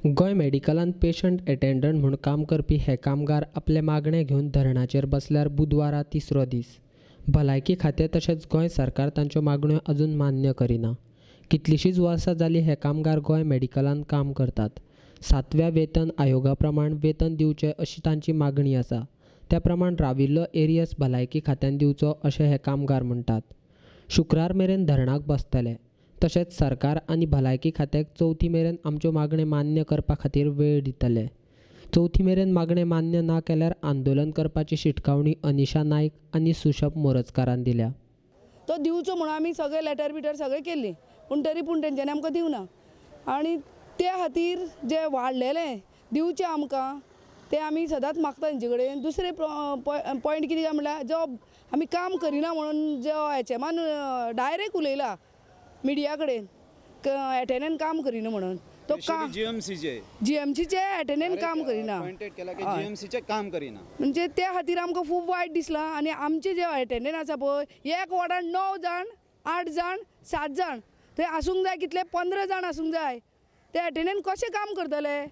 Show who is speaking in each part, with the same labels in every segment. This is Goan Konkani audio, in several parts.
Speaker 1: गोंय मेडिकलांत पेशंट एटेंडंट म्हूण काम करपी हे कामगार आपले मागणे घेवन धरणाचेर बसल्यार बुधवारा तिसरो दीस. भलायकी खातें तशेंच गोंय सरकार तांच्यो मागण्यो अजून मान्य करिना. कितलींशींच वर्सां जालीं हे कामगार गोंय मेडिकलांत काम करतात. सातव्या वेतन आयोगा प्रमाण वेतन दिवचें अशी तांची मागणी आसा. त्या प्रमाण राविल्लो एरियस भलायकी खात्यान दिवचो अशें हे कामगार म्हणटात. शुक्रार मेरेन धरणाक बसतले. तशेंच सरकार आनी भलायकी खात्याक चवथी मेरेन आमच्यो मागण्यो मान्य करपा खातीर वेळ दितले. चवथी मेरेन मागणें मान्य ना केल्यार आंदोलन करपाची शिटकावणी अनिशा नायक आनी सुशभ मोरजकारान दिल्या.
Speaker 2: तो दिवचो म्हणून आमी सगळे लेटर बिटर सगळे केल्ली, पूण तरी पूण तेंच्यांनी आमकां दिवना आनी ते खातीर जे वाडलेले दिवचे आमकां ते आमी सदांच मागता तेंचे कडेन. दुसरें पॉयंट कितें काय म्हणल्यार जो आमी काम करिना म्हणून जो एचएमान डायरेक्ट उलयला मिडिया कडेन एटेंडंट काम करिना म्हणून, तो काम
Speaker 3: जीएमसीचे
Speaker 2: जीएमसीचे एटेंडंट काम करिना
Speaker 3: जीएमसीचे काम करिना
Speaker 2: म्हणजे त्या खातीर आमकां खूब वायट दिसलां. आनी आमचे जे एटेंडंट आसा पळय एक वॉर्डान 9 जाण 8 जाण 7 जाण थंय आसूंक जाय, कितले 15 जाण आसूंक जाय. ते एटेंडंट कशें काम करतले?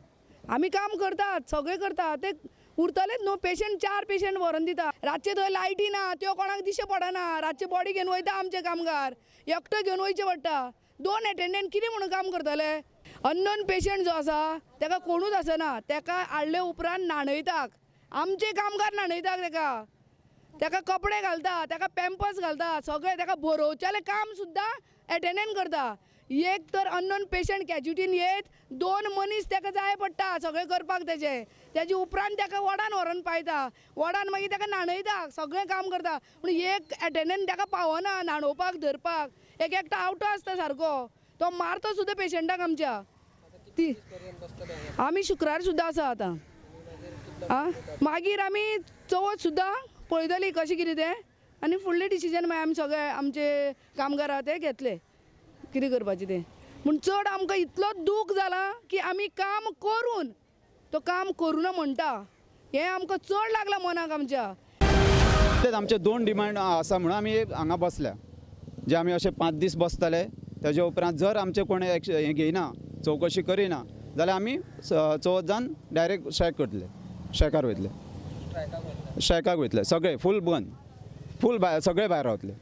Speaker 2: आमी काम करतात, सगळें करतात, ते उरतलेच न्हू. पेशंट 4 पेशंट व्हरोन दिता, रातचे थंय लायटी ना, त्यो कोणाक दिशे पडना. रातचे बॉडी घेवन वयता आमचे कामगार, एकटो घेवन वयचे पडटा. 2 एटेंडंट कितें म्हणून काम करतले? अननोन पेशंट जो आसा तेका कोणूच आसना, तेका हाडले उपरांत न्हाणयतात आमचे कामगार, न्हाणयतात तेका, तेका कपडे घालता, तेका पॅम्पर्स घालता, सगळें तेका बरोवचेलें काम सुद्दां एटेंडंट करता. एक तर अननोन पेशंट कॅज्युटीन येत 2 मनीस तेका जाय पडटा सगळें करपाक तेजे, तेजे उपरांत तेका वॉर्डान व्हरोन पायता, वॉर्डान मागीर तेका न्हाणयता, सगळें काम करता. पूण एक एटेंडंट तेका पावना न्हाणोवपाक धरपाक. एक एकटो आवटो आसता सारको, तो मारता सुद्दां पेशंटाक आमच्या. ती आमी शुक्रार सुद्दां आसा आतां. आं, मागीर आमी चवथ सुद्दां पळयतली कशें कितें तें आनी फुडलें डिसिजन मागीर आमी सगळे आमचे कामगार आहा ते घेतले कितें करपाचें तें. पूण चड आमकां इतलो दूख जालां की आमी काम करून तो काम करुना म्हणटा, हें आमकां चड लागलां मनाक आमच्या.
Speaker 3: तेच आमचे 2 डिमांड आसा म्हणून आमी हांगा बसल्या. जे आमी अशे 5 दीस बसतले, तेजे उपरांत जर आमचे कोण हें घेयना, चवकशी करिना जाल्यार आमी चवथ जावन डायरेक्ट स्ट्रायक करतले, स्ट्रायकार वयतले, स्ट्रायकाक वयतले, सगळे फूल बंद, फूल भायर, सगळे भायर रावतले.